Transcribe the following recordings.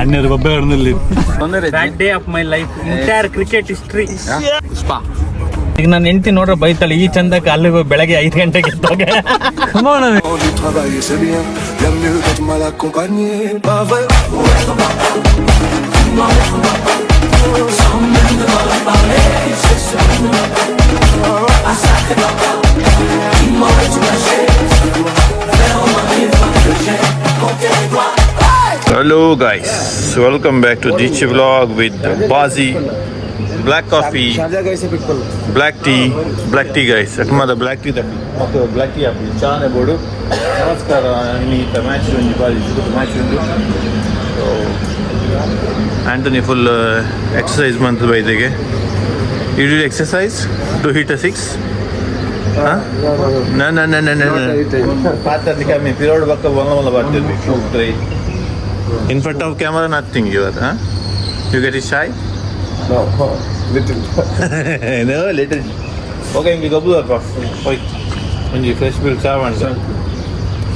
ಅಣ್ಣರು ಬೊಬ್ಬೆ ಹಣ್ಣಲ್ಲಿ. Bad day of my life, entire cricket history. ಈಗ ನಾನು ಹೆಂಡತಿ ನೋಡ್ರೆ ಬೈತಾಳೆ, ಈ ಚಂದಕ್ಕೆ ಅಲ್ಲಿಗೆ ಹೋಗಿ ಬೆಳಗ್ಗೆ 5 ಗಂಟೆಗೆ ಎದ್ದೋಗ. Envie de travailler, c'est bien. Bien mieux d'être mal accompagné, pas vrai? Hello guys, welcome back to Dichi Vlog with Bazi, black coffee, black tea, black tea guys. ಅಕ್ಮದ black tea ತಪ್ಪಿ ಮತ್ತು black tea ಹಾಕಿ ಚಾನೆ ಬೋಡು. ನಮಸ್ಕಾರ. ಇನ್ನೀತ match ಒಂಜಿ ಬಾರಿ match ಉಂಟು. ಸೊ Antony full exercise ಮಂತ್ ಬೈದೆಗೆ. You did exercise to hit a six? ನ ನ ನ ನ ಪಾತ್ರ ಕಮ್ಮಿ ಪಿರೋಡ್ ಬಕ್ಕ ಬಲ್ಲ ಬಲ್ಲ ಬರ್ತಿರ್ಬೇಕು. 2 3. In front of camera, nothing you are, huh? You get shy? No, little. No, little. Okay, ಇಂಗೆ ಗಬ್ಬುದಪ್ಪ. ಹೋಯ್ ಒಂಜಿ ಫ್ರೆಶ್ ಬಿಲ್ ಚಾ ಮಾಡ್ಸ.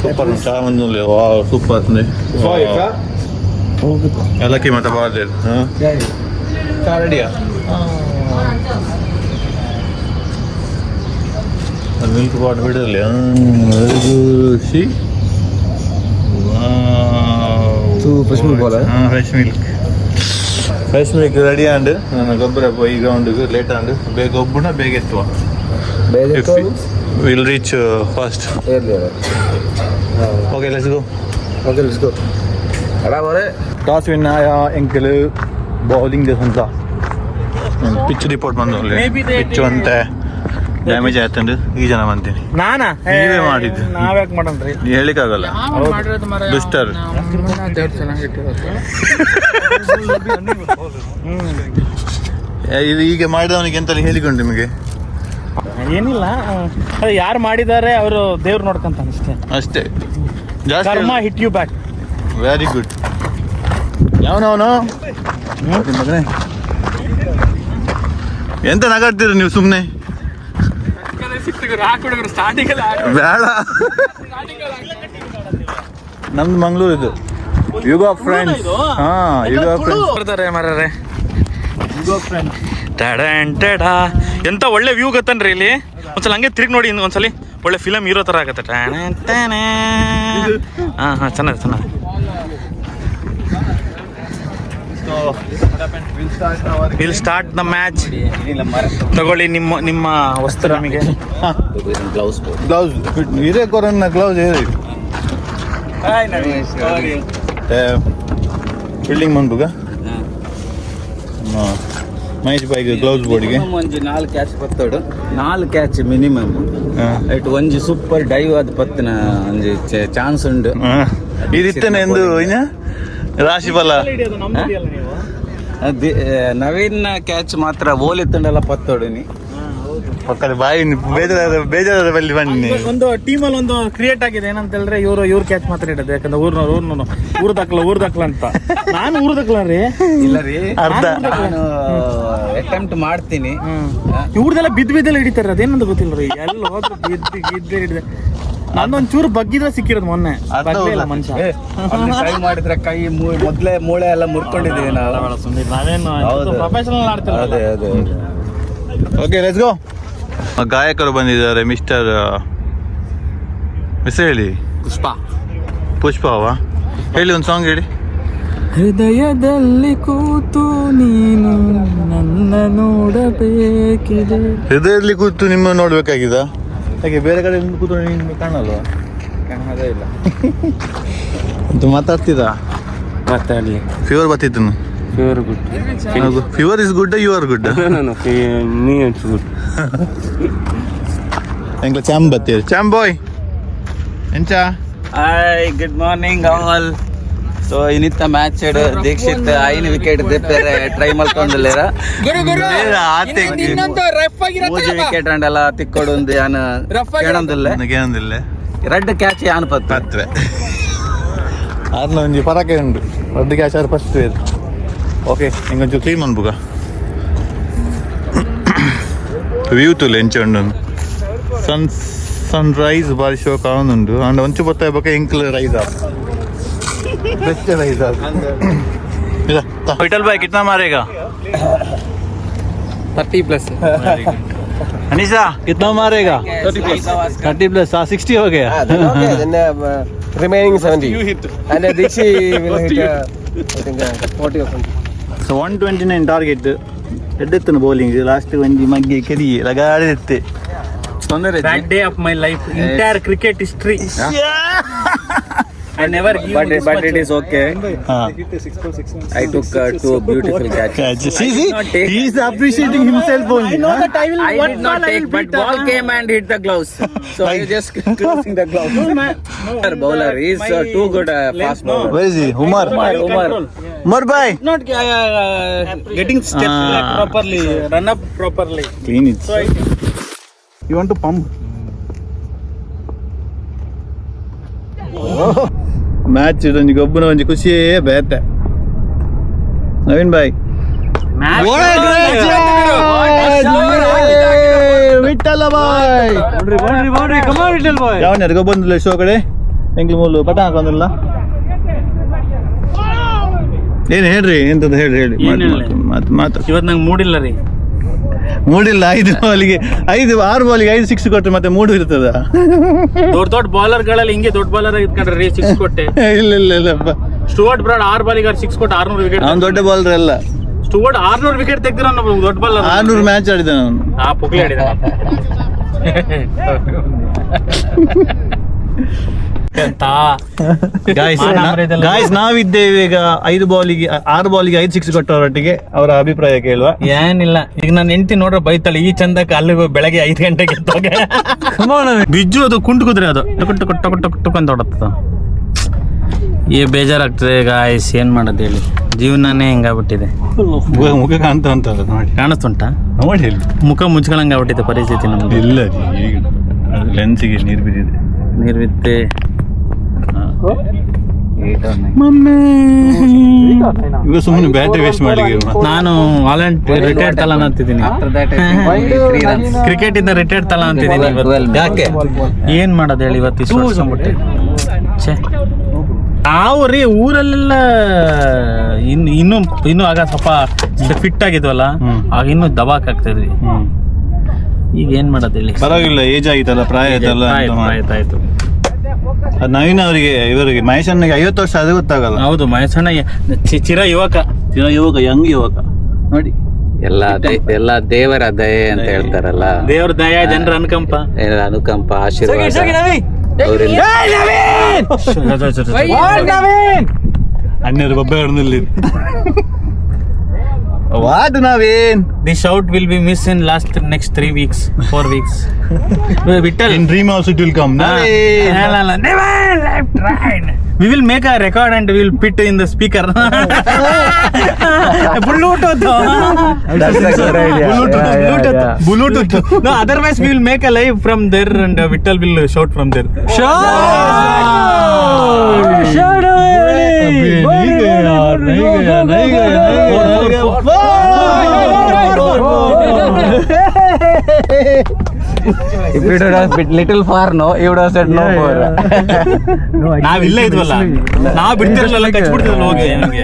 ಸೂಪರ್ ಚಾ ಒಂದು. ವಾವ್, ಸೂಪರ್. ಏಲಕ್ಕಿ ಮತ್ತೆ ಬಾರ್ದೇರು. ಹಾಂ, ಚಾ ರೆಡಿಯಾ? ಮಿಲ್ಕ್ ಪಾಟ್ ಬಿಡಲಿ. Very good. C. Fresh milk ಬೋಲ? ಹಾಂ, fresh milk, fresh milk ready and. ನನ್ನ ಗೊಬ್ಬರ ಪೋಯಿ ಗ್ರೌಂಡ್ಗೆ ಲೇಟ್ ಆಂಡ್. ಬೇಗ ಒಬ್ಬುನ ಬೇಗ ಎತ್ತುವ. Will reach fast. Okay, let's go. Okay, let's go. ಅಡ ಮರೆ. ಟಾಸ್ ವಿನ್ ಆಯ ಎಂಕಲ್ ಬೌಲಿಂಗ್ ಅಂತ ಪಿಚ್ ರಿಪೋರ್ಟ್ ಬಂದು. Maybe they pitch ಅಂತೆ ಡ್ಯಾಮೇಜ್ ಆಯ್ತಂಡು ಈ ಜನ ಬಂತೀನಿ. ನಾನಾ? ನೀವೇ ಮಾಡಿದ್ದು. ನಾವ್ಯಾಕೆ ಮಾಡನ್ರಿ? ನೀ ಹೇಳಿಕ್ಕಾಗಲ್ಲ, ದುಷ್ಟರು. ಏ, ಇದು ಈಗ ಮಾಡಿದವನಿಗೆ ಎಂತ ಹೇಳಿಕೊಂಡು ನಿಮಗೆ? ಏನಿಲ್ಲ, ಅದು ಯಾರು ಮಾಡಿದ್ದಾರೆ ಅವರು ದೇವ್ರು ನೋಡ್ಕಂತಾನೆ ಅಷ್ಟೇ. ಅಷ್ಟೇ ಜಾಸ್ತಿ. ಕರ್ಮ hit you back. Very good. ಯಾವನವನು ಮಗನೇ? ಎಂತ ನಗಾಡ್ತೀರಿ ನೀವು ಸುಮ್ಮನೆ? ಬೇಡ, ನಮ್ದು ಮಂಗಳೂರು ಇದು. ಯುಗ ಫ್ರೆಂಡ್ಸ್, ಹಾ, ಯುಗ ಫ್ರೆಂಡ್ಸ್. ಬರ್ತಾರೆ ಮಾರ್ರೆ. ಯುಗ ಫ್ರೆಂಡ್ಸ್. ಟಡನ್ ಟಡಾ. ಎಂತ ಒಳ್ಳೆ ವ್ಯೂ ಗೊತ್ತನ್ರಿ ಇಲ್ಲಿ. ಒಂದ್ಸಲ ಹಂಗೆ ತಿರುಗಿ ನೋಡಿ ಇನ್ನು ಒಂದ್ಸಲಿ, ಒಳ್ಳೆ ಫಿಲಮ್ ಹೀರೋ ತರ ಆಗತ್ತೆ. ಟಣನ್ ಟಣೆ. ಹಾ ಹಾ, ಚೆನ್ನಾಗಿ ಚೆನ್ನಾಗಿ. Will start the match. ತಗೊಳ್ಳಿ ನಿಮ್ಮ ನಿಮ್ಮ ವಸ್ತು ನಿಮಗೆ. ಗ್ಲೌಸ್ ಇದೇ ಕೊರನ್ನ ಗ್ಲೌಸ್ ಏರಿ ಬಿಲ್ಡಿಂಗ್ ಮನ್ಪುಗ ಮಹೇಶ್ ಬಾಯ್ಗೆ ಗ್ಲೌಸ್ ಬೋರ್ಡಿಗೆ. ಒಂಜಿ ನಾಲ್ ಕ್ಯಾಚ್ ಪತ್ತೋಡು, ನಾಲ್ ಕ್ಯಾಚ್ ಮಿನಿಮಮ್. ಐಟ್ ಒಂಜಿ ಸೂಪರ್ ಡೈವ್ ಆದ್ ಪತ್ತಿನ ಒಂಜಿ ಚಾನ್ಸ್ ಉಂಡು. ಇದಿತ್ತನೆ ಎಂದು ಇನ್ನ ರಾಶಿ ಫಲ. ನವೀನ್ ಕ್ಯಾಚ್ ಮಾತ್ರ ಓಲಿತ್ತುಂಡಲ್ಲ ಪತ್ತೋಡು ನೀ. ಪಕ್ಕದ ಬಾಯಿ ಬೇಜಾರಾದ ಬೇಜಾರಾದ ಬಲ್ಲಿ ಬನ್ನಿ. ಒಂದು ಟೀಮ್ ಅಲ್ಲಿ ಒಂದು ಕ್ರಿಯೇಟ್ ಆಗಿದೆ. ಏನಂತ ಹೇಳಿದ್ರೆ, ಇವರು ಇವ್ರ ಕ್ಯಾಚ್ ಮಾತ್ರ ಇಡೋದು, ಯಾಕಂದ್ರೆ ಊರ್ನವ್ರು ಊರ್ನವ್ರು ಊರ್ದಕ್ಲ ಊರ್ದಕ್ಲ ಅಂತ. ನಾನು ಊರ್ದಕ್ಲ ರೀ. ಇಲ್ಲ ರೀ. ಅರ್ಧ. ನಾನು ಅಟೆಂಪ್ಟ್ ಮಾಡ್ತೀನಿ. ಇವ್ರದೆಲ್ಲ ಬಿದ್ದು ಬಿದ್ದೆಲ್ಲ ಹಿಡಿತಾರೆ, ಅದೇನಂತ ಗೊತ್ತಿಲ್ಲ ರೀ. ಎಲ್ಲಿ ಹೋದ್ರು ಬಿದ್ದು ಗಿದ್ದು ಹಿಡಿದೆ. ನಂದೊಂದ್ ಚೂರು ಬಗ್ಗಿದ್ರೆ ಸಿಕ್ಕಿರೋದು ಮೊನ್ನೆ. ಅರ್ಧ ಬಗ್ಲೇ ಇಲ್ಲ ಊರ್ದ. ಮನುಷ್ಯ. ಟ್ರೈ ಮಾಡಿದ್ರೆ ಕೈ ಮೊದ್ಲೇ ಮೂಳೆ ಎಲ್ಲ ಮುರ್ಕೊಂಡಿದೀವಿ ನಾವು. ನಾವೇನು ಹೌದು. ಪ್ರೊಫೆಷನಲ್ ಆಡ್ತಿಲ್ಲ. ಅದೇ ಅದೇ. Okay, let's go. ಗಾಯಕರು ಬಂದಿದ್ದಾರೆ. ಮಿಸ್ಟರ್ ಹೆಸರು ಹೇಳಿ. ಪುಷ್ಪ. ಪುಷ್ಪ ಅವ. ಹೇಳಿ, ಒಂದು ಸಾಂಗ್ ಹೇಳಿ. ಹೃದಯದಲ್ಲಿ ಕೂತು ನೀನು ನನ್ನ ನೋಡಬೇಕಿದೆ. ಹೃದಯದಲ್ಲಿ ಕೂತು ನಿಮ್ಮ ನೋಡ್ಬೇಕಾಗಿದೆ. ಹಾಗೆ ಬೇರೆ ಕಡೆ ಕೂತು ನಿಮ್ಗೆ ಕಾಣಲ್ವಾ? ಕಾಣೋದೇ ಇಲ್ಲ. ಅಂತ ಮಾತಾಡ್ತಿದ್ದ. ಮಾತಾಡ್ಲಿ. ಫೀವರ್ ಬರ್ತಿತ್ತು. Fever good. Fever is good, you are good. Me it's good. ಎಂಕ್ಲ ಚಾಮ್ ಬತ್ತೀರಿ. ಚಾಮ್ ಬಾಯ್, ಎಂಚ? Hi, good morning all. So ಇನ್ನಿತ್ತ match Dixit 5 wicket ದೆಪ್ಪೆರೆ try ಮಲ್ತೊಂದುಲ್ಲೆರ. ಮೂಜಿ ವಿಕೆಟ್ ಅಂಡಲ ತಿಕ್ಕೊಡು ಒಂದು ಯಾನ್ ಕೇಳೊಂದುಲ್ಲೆ. ನನಗೇನೊಂದಿಲ್ಲ. ರಡ್ಡ್ ಕ್ಯಾಚ್ ಯಾನ್ ಪತ್ತು. ಪತ್ರೆ ಆರ್ನ ಒಂಜಿ ಪರಕೆ ಉಂಟು. ರಡ್ಡ್ ಕ್ಯಾಚ್ ಆರ್ ಫಸ್ಟ್ ವೇರ್. ಓಕೆ, ಇಂಕೊಂಚೂರು ಕ್ಲೀನ್ ಮನ್ಪುಗ. ವ್ಯೂ ತುಲೆ ಎಂಚ ಉಂಡು. ಸನ್ ಸನ್ ರೈಸ್ ಬಾರಿ ಶೋಕ್ ಆವೊಂದುಂಡು. ಅಂಡ್ ಒಂಚು ಬೊತ್ತ ಬೊಕ ಎಂಕ್ಲ್ ರೈಸ್ ಆಪ್. Vitthal Bhai ಕಿತ್ನಾ ಮಾರೇಗಾ? 30+. Anisa ಕಿತ್ನಾ ಮಾರೇಗಾ? 30+. 60 हो गया. Remaining 70. You hit. And Dikshi will hit, I think, 40 or something. So 129 target. ಎಡ್ಡೆತ್ತನ bowling last ಒಂಜಿ ಮಗ್ಗೆ ಕೆರಿ ಲಗಾಡಿತ್ತೆ ತೊಂದರೆ. Bad day of my life, entire cricket history. I never give But, but it is okay. I took two beautiful catches. See, see, not take- he is appreciating himself only. I know that I will I one did not ball I take, will but beat ball came and hit the gloves. So I just closing the gloves. No, man. No, Bowler is too good fast bowler. Where is he? Umar. Umar, Umar. Umar bhai. Not getting steps back properly, run up properly. Clean it. So I You want to pump? Match ಒಂಜಿ ಗೊಬ್ಬುನ ಒಂಜಿ ಖುಷಿಯೇ ಬೇತೆ. Naveen boy, Vittala boy, ಯಾವ ಗೊಬ್ಬೊಂದಿಲ್ಲ show ಕಡೆ ಎಂಗ್ಲು ಮೂಲು ಪಟ ಹಾಕೊಂದಿಲ್ಲ. ಏನು ಹೇಳ್ರಿ, ಎಂತದ ಹೇಳ್ರಿ ಹೇಳಿ. ಏನ್ ಹೇಳಿ? ಮಾತು ಮಾತು. ಇವತ್ತು ನಂಗೆ ಮೂಡಿಲ್ಲ ರೀ. ಮೂಡಿಲ್ಲ. 5 ಬಾಲಿಗೆ 5, 6 ಬಾಲಿಗೆ 5 ಸಿಕ್ಸ್ ಕೊಟ್ಟರೆ ಮತ್ತೆ ಮೂಡು ಇರ್ತದ? ದೊಡ್ಡ ದೊಡ್ಡ ಬೌಲರ್ ಗಳಲ್ಲಿ ಹಿಂಗೆ ದೊಡ್ಡ ಬೌಲರ್ ಇದ್ಕೊಂಡ್ರಿ ರೀ, ಸಿಕ್ಸ್ ಕೊಟ್ಟೆ. ಇಲ್ಲ ಇಲ್ಲ ಇಲ್ಲಪ್ಪ. ಸ್ಟುವರ್ಟ್ ಬ್ರಾಡ್ 6 ಬಾಲಿಗೆ 6 ಕೊಟ್ಟು 600 ವಿಕೆಟ್. ಅವ್ನು ದೊಡ್ಡ ಬಾಲರ್ ಅಲ್ಲ. ಸ್ಟುವರ್ಟ್ 600 ವಿಕೆಟ್ ತೆಗ್ದಿರೋ ದೊಡ್ಡ ಬೌಲರ್. 600 ಮ್ಯಾಚ್ ಆಡಿದ ಅವನು. ಆ ಪುಕ್ಲಿ ಆಡಿದ ಅಂತ. ಗಾಯ್ಸ್, ನಾವಿದ್ದೇವೆ ಈಗ 5 ಬಾಲಿಗೆ 6 ಬಾಲಿಗೆ 5 ಸಿಕ್ಸ್ ಕೊಟ್ಟವರೊಟ್ಟಿಗೆ. ಅವರ ಅಭಿಪ್ರಾಯ ಕೇಳುವ. ಏನಿಲ್ಲ, ಈಗ ನಾನು ಹೆಂಡತಿ ನೋಡ್ರೆ ಬೈತಾಳೆ, ಈ ಚಂದಕ್ಕೆ ಅಲ್ಲಿಗೆ ಬೆಳಗ್ಗೆ 5 ಗಂಟೆಗೆ ಎದ್ದೋಗ. ಬಿಜ್ಜು ಅದು ಕುಂಟು ಕುದ್ರೆ ಅದು took took took took took ಅಂತ ಹೊಡತ್ತದ. ಈ ಬೇಜಾರಾಗ್ತದೆ ಗಾಯ್ಸ್, ಏನ್ ಮಾಡೋದು ಹೇಳಿ, ಜೀವನನೇ ಹಿಂಗಾಗ್ಬಿಟ್ಟಿದೆ. ಮುಖ ಕಾಣ್ತಾ ಉಂಟಲ್ಲ ನೋಡಿ. ಕಾಣಿಸ್ತುಂಟಾ? ನೋಡಿ ಹೇಳಿ. ಮುಖ ಮುಚ್ಕೊಳಂಗಾಗ್ಬಿಟ್ಟಿದೆ ಪರಿಸ್ಥಿತಿ ನಮ್ದು. ಇಲ್ಲ, ಈಗ ಲೆನ್ಸಿಗೆ ನೀರು ಬಿದ್ದಿದೆ. ನೀರು ಬಿತ್ತೆ. ಇವಾಗ ಸುಮ್ಮನೆ ಬ್ಯಾಟ್ರಿ ವೇಸ್ಟ್ ಮಾಡ್ಲಿಕ್ಕೆ. ನಾನು ವಾಲಂಟ್ retired Tala ಅಂತಿದ್ದೀನಿ. After that, I think only 3 runs. Cricket ಇಂದ ರಿಟೈರ್ಡ್ ತಲ ಅಂತಿದ್ದೀನಿ ಇವತ್ತು. ಯಾಕೆ? ಏನ್ ಮಾಡೋದು ಹೇಳಿ, ಇವತ್ತು ಇಷ್ಟು ಹೊಡ್ಸ್ಕೊಂಡ್ಬಿಟ್ಟೆ. ಛೆ, ನಾವು ರೀ ಊರಲ್ಲೆಲ್ಲ ಇನ್ನು ಇನ್ನು ಇನ್ನು ಆಗ ಸ್ವಲ್ಪ ಫಿಟ್ ಆಗಿದ್ವಲ್ಲ, ಆಗ ಇನ್ನೂ ದಬಾಕ್ ಆಗ್ತಿದ್ವಿ. ಈಗ ಏನ್ ಮಾಡೋದು ಹೇಳಿ. ಪರವಾಗಿಲ್ಲ, ಏಜ್ ಆಯ್ತಲ್ಲ, ಪ್ರಾಯ ಆಯ್ತಲ್ಲ. ಆಯ್ತು ಆಯ್ತು ಆಯ್ತು. ಅದು ನವೀನ್ ಅವರಿಗೆ, ಇವರಿಗೆ, ಮಹೇಶ್ ಅಣ್ಣಗೆ 50 ವರ್ಷ, ಅದು ಗೊತ್ತಾಗಲ್ಲ. ಹೌದು, ಮಹೇಶಣ್ಣ ಚಿರ ಯುವಕ. ಚಿರ ಯುವಕ, ಯಂಗ್ ಯುವಕ ನೋಡಿ. ಎಲ್ಲ ಎಲ್ಲ ದೇವರ ದಯೆ ಅಂತ ಹೇಳ್ತಾರಲ್ಲ. ದೇವ್ರ ದಯ, ಜನರ ಅನುಕಂಪ. ಏನಾರ ಅನುಕಂಪ, ಆಶೀರ್ವಾದ ಅವರಿಂದ. ಅಣ್ಣರು ಬೊಬ್ಬೆ ಹೊಡೆದಿಲ್ಲ ವಾದ್ ನಾವೇನ್. The shout will be miss in last next 3 weeks, 4 weeks. Vittal. In dream also it will come. We will make a record and we will put in the speaker. Bluetooth. Bluetooth. Bluetooth. No, otherwise we will make a live from there and Vittal will shout from there. If it would have been little far, no, he would have said no more. ನಾವಿಲ್ಲ ಇದ್ವಲ್ಲ, ನಾವ್ ಬಿಡ್ತಿರಲ್ಲ, ಕಚ್ಬಿಡ್ತಿರಲ್ಲ ಹೋಗಿ ನಮ್ಗೆ.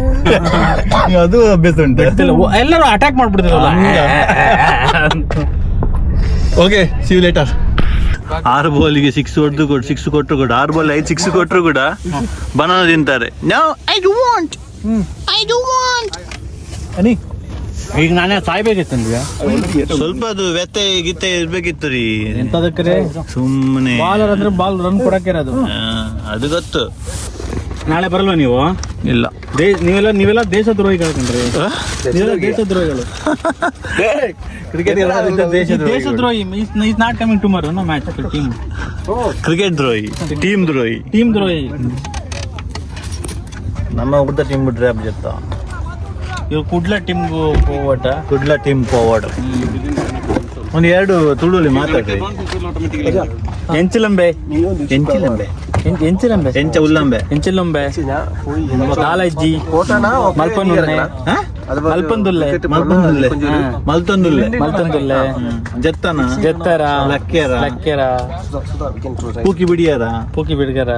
ಅದು ಅಭ್ಯಾಸ ಉಂಟು. ಬಿಡ್ತಿಲ್ಲ, ಎಲ್ಲರೂ attack ಮಾಡ್ಬಿಡ್ತಿರಲ್ಲ. Okay, see you later. 6 ಬಾಲಿಗೆ 6 ಹೊಡೆದು ಕೊಟ್ಟು 6 ಕೊಟ್ಟರು ಕೂಡ, 6 ಬಾಲ್ 5 ಸಿಕ್ಸ್ ಕೊಟ್ಟರು ಕೂಡ ಬನಾನ ತಿಂತಾರೆ. No, I do want, I do want. ಈಗ ನಾನೇ ಸಾಯ್ಬೇಕಿತ್ತಂದ್ವಿ. ಸ್ವಲ್ಪ ಅದು ವ್ಯತೆ ಗಿತ್ತೆ ಇರ್ಬೇಕಿತ್ತು ರೀ. ಎಂತದಕ್ಕೆ? ಸುಮ್ಮನೆ. ಬಾಲರ್ ಅಂದ್ರೆ ಬಾಲ್ ರನ್ ಕೊಡಕ್ಕೆ ಇರೋದು. ಅದು ಗೊತ್ತು. ನಾಳೆ ಬರಲ್ವಾ ನೀವು? ಇಲ್ಲ. ನೀವೆಲ್ಲ ನೀವೆಲ್ಲ ದೇಶದ್ರೋಹಿಗಳು ಕಣ್ರಿ, ನೀವೆಲ್ಲ ದೇಶದ್ರೋಹಿಗಳು. ಕ್ರಿಕೆಟ್ ದೇಶದ್ರೋಹಿ is not coming tomorrow, no match team. Cricket ದ್ರೋಹಿ, ಟೀಮ್ ದ್ರೋಹಿ. ಟೀಮ್ ದ್ರೋಹಿ. ನಮ್ಮ ಉಡ್ದ ಟೀಮ್ ಬಿಟ್ರೆ ಅಬ್ಜತ್ತ. ಇವ್ರು ಕುಡ್ಲ ಟೀಮ್ ಹೋಗ್ಬಟ್ಟ. Kudla team forward. ಒಂದು ಎರಡು ತುಳುಲಿ ಮಾತಾಡ್ರಿ. ಎಂಚಿಲಂಬೆ. ಎಂಚಿಲಂಬೆ. ಎಂಚಿಲಂಬೆ. ಎಂಚ ಉಲ್ಲಂಬೆ. ಎಂಚಿಲಂಬೆ, ದಾಲಜ್ಜಿ, ಮಲ್ಪನುನ್ನೆ, ಮಲ್ಪಂದುಲ್ಲೆ. ಮಲ್ಪಂದುಲ್ಲೆ, ಮಲ್ತೊಂದುಲ್ಲೆ. ಮಲ್ತಂದುಲ್ಲೆ. ಜತ್ತನ. ಜತ್ತರ. ಲಕ್ಕೇರ. ಲಕ್ಕೇರ. ಪೂಕಿ ಬಿಡಿಯಾರ. ಪೂಕಿ ಬಿಡ್ಗರ.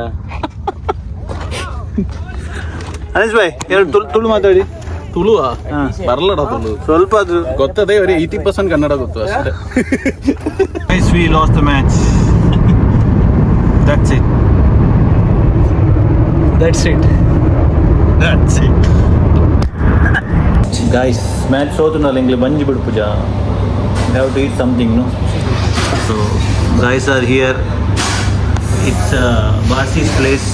ಅನೀಶ್ ಭಾಯ್, ಎರಡು ತುಳು ತುಳು ಮಾತಾಡಿ. ತುಳುವ ಬರಲಡ ತುಳು. ಸ್ವಲ್ಪ ಅದು. ಗೊತ್ತದೆ, ಬರೀ 80% ಕನ್ನಡ ಗೊತ್ತು ಅಷ್ಟೇ. Guys, we lost the match. That's it. That's it. That's it. Guys, match ಸೋತುನಲ್ಲ ಎಂಗ್ಲೆ ಬಂಜಿ ಬಿಡ್ಪುಜ. We have to eat something, no? So, guys are here. It's Basi's place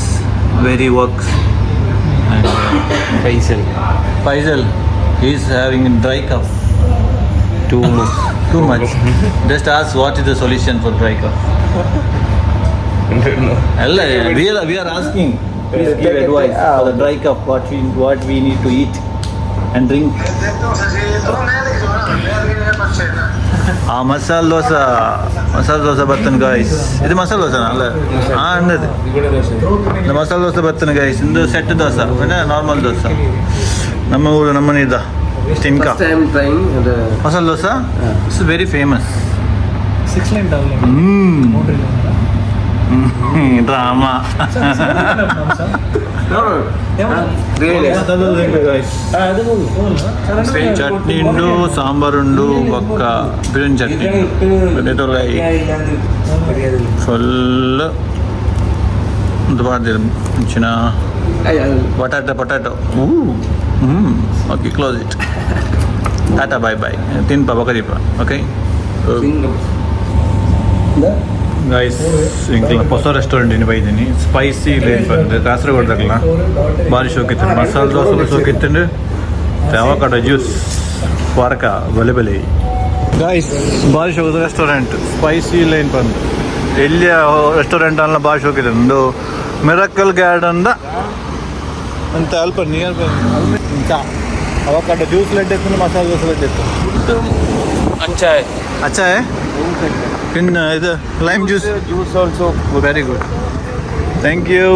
where he works. And Faisal. Faisal, he is having a dry cough. Too much. Just ask what is the solution for dry cough. ಅಲ್ಲ, we are asking. Please give advice for the dry cough. What we need to eat and drink. ಆ ಮಸಾಲೆ ದೋಸೆ, ಮಸಾಲೆ ದೋಸೆ ಬರ್ತನ guys. ಇದು ಮಸಾಲೆ ದೋಸೆ ಅಲ್ಲ? ಹಾ, ಅನ್ನದು ಮಸಾಲೆ ದೋಸೆ ಬರ್ತನ guys. ಇಂದು set dosa, normal dosa. ನಮ್ಮ ಊರು ನಮ್ಮನೆ ಇದ್ದ ತಿನ್ಕ. First time trying the masala dosa. It's very famous. Six line. Hmm, drama. No, really nice. Chutney ಉಂಡು, ಸಾಂಬಾರ್ ಉಂಡು, ಬೊಕ್ಕ ಬಿರಿಯಾನಿ ಚಟ್ನಿ ಫುಲ್ ಪಾಡ್ದಿರು ಮುಂಚಿನ ಬಟಾಟೆ, ಪೊಟ್ಯಾಟೊ. ಹ್ಞೂ, okay, close it. Tata, bye bye. ತಿನ್ಪ ಬೊಕ ದೀಪ. ಓಕೆ ಗೈಸ್, ಇಂಕ್ಲ ಹೊಸ ರೆಸ್ಟೋರೆಂಟ್ ಇನ್ನು ಬೈದೀನಿ, ಸ್ಪೈಸಿ ಲೇನ್ ಬಂದು ಕಾಸರಗೋಡ್ದಾಗಲ. ಭಾರಿ ಶೋಕಿತ್ತು. ಮಸಾಲೆ ದೋಸೆ ಶೋಕಿತ್ತು. ಅವಕಾಡೋ ಜ್ಯೂಸ್ ವಾರಕ ಬಲೆ ಬಲೆ. ಗಾಯ್ಸ್, ಭಾರಿ ಶೋಕದ ರೆಸ್ಟೋರೆಂಟ್ ಸ್ಪೈಸಿ ಲೈನ್ ಬಂದು. ಎಲ್ಲಿಯ ರೆಸ್ಟೋರೆಂಟ್ ಅಲ್ಲ, ಭಾರಿ ಶೋಕಿದೆ. ಒಂದು ಮಿರಕಲ್ ಗಾರ್ಡನ್ ಅಂತ ಅಲ್ಪ ನಿಯರ್. ಅವಕಾಡೋ ಜ್ಯೂಸ್ ಲೆಡ್ ಇತ್ತು, ಮಸಾಲೆ ದೋಸೆ ಲೆಡ್ ಇತ್ತು. ಅಚ್ಚಾ. ಅಚ್ಚಾ. ಇನ್ನು ಇದು lime juice. Juice also. Very good. Thank you.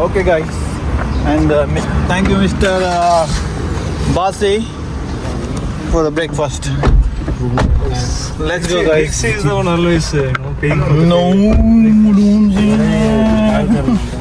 Okay, guys. And thank you, Mr. Basi, for the breakfast. Let's go, guys. Is the one always No, don't say.